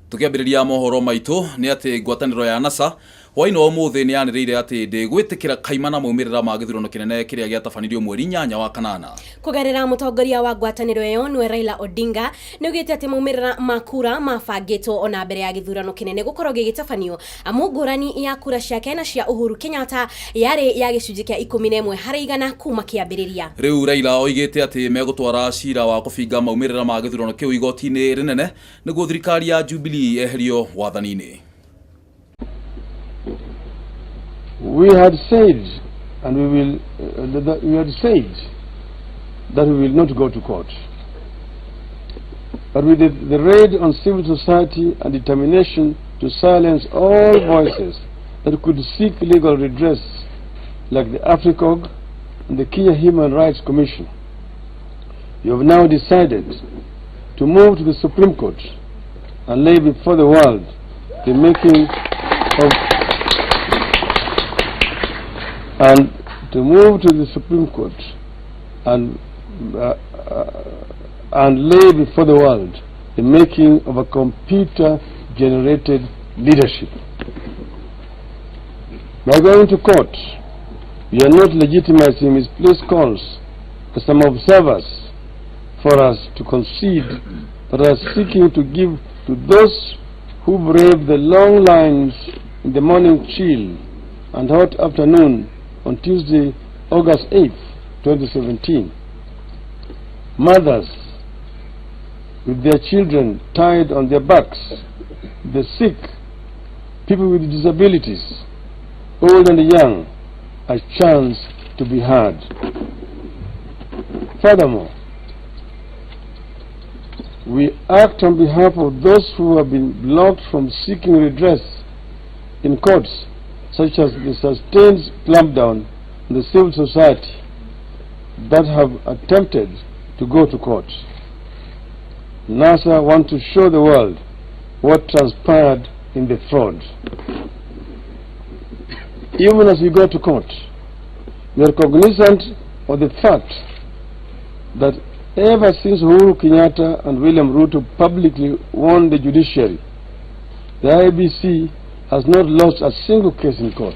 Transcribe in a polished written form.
Tukiambĩrĩria mohoro maitũ nĩ atĩ ngwatanĩro ya NASA hwaĩ-inĩ wa ũmũthĩ nĩ yanĩrĩire atĩ ndĩgwĩtĩkĩra kaimana maumĩrĩra ma gĩthurano kĩnene kĩrĩa gĩatabanirio mweri 8 wa kanana. Kũgerera mũtongoria wa ngwatanĩro ĩyo nĩwe Raila Odinga nĩ augĩte atĩ maumĩrĩra ma kura mabangĩtwo ona mbere ya gĩthurano kĩnene gũkorwo gĩgĩtabanio, amu ngũrani ya kura ciake na cia Uhuru Kenyatta yarĩ ya gĩcunjĩ kĩa 11 harĩ igana kuma kĩambĩrĩria. Rĩu Raila oigĩte atĩ megũtwara cira wa kũbinga maumĩrĩra ma gĩthurano kĩu igoti-inĩ rĩnene nĩguo thirikari ya Jubilee yeherio wathani-inĩ. We had said, and we will, we had said that we will not go to court. But with the raid on civil society and determination to silence all voices that could seek legal redress, like the AfriCOG and the Kenya Human Rights Commission, you have now decided to move to the Supreme Court and lay before the world the making of and to move to the Supreme Court and lay before the world the making of a computer-generated leadership. By going to court, we are not legitimizing misplaced calls for some observers for us to concede that are seeking to give to those who brave the long lines in the morning chill and hot afternoon on Tuesday, August 8th, 2017. Mothers with their children tied on their backs, the sick, people with disabilities, old and young, a chance to be heard. Furthermore, we act on behalf of those who have been blocked from seeking redress in courts, such as the sustained clampdown on the civil society that have attempted to go to court. NASA want to show the world what transpired in the fraud. Even as we go to court, we are cognizant of the fact that ever since Uhuru Kenyatta and William Ruto publicly won the judiciary, the IEBC has not lost a single case in court.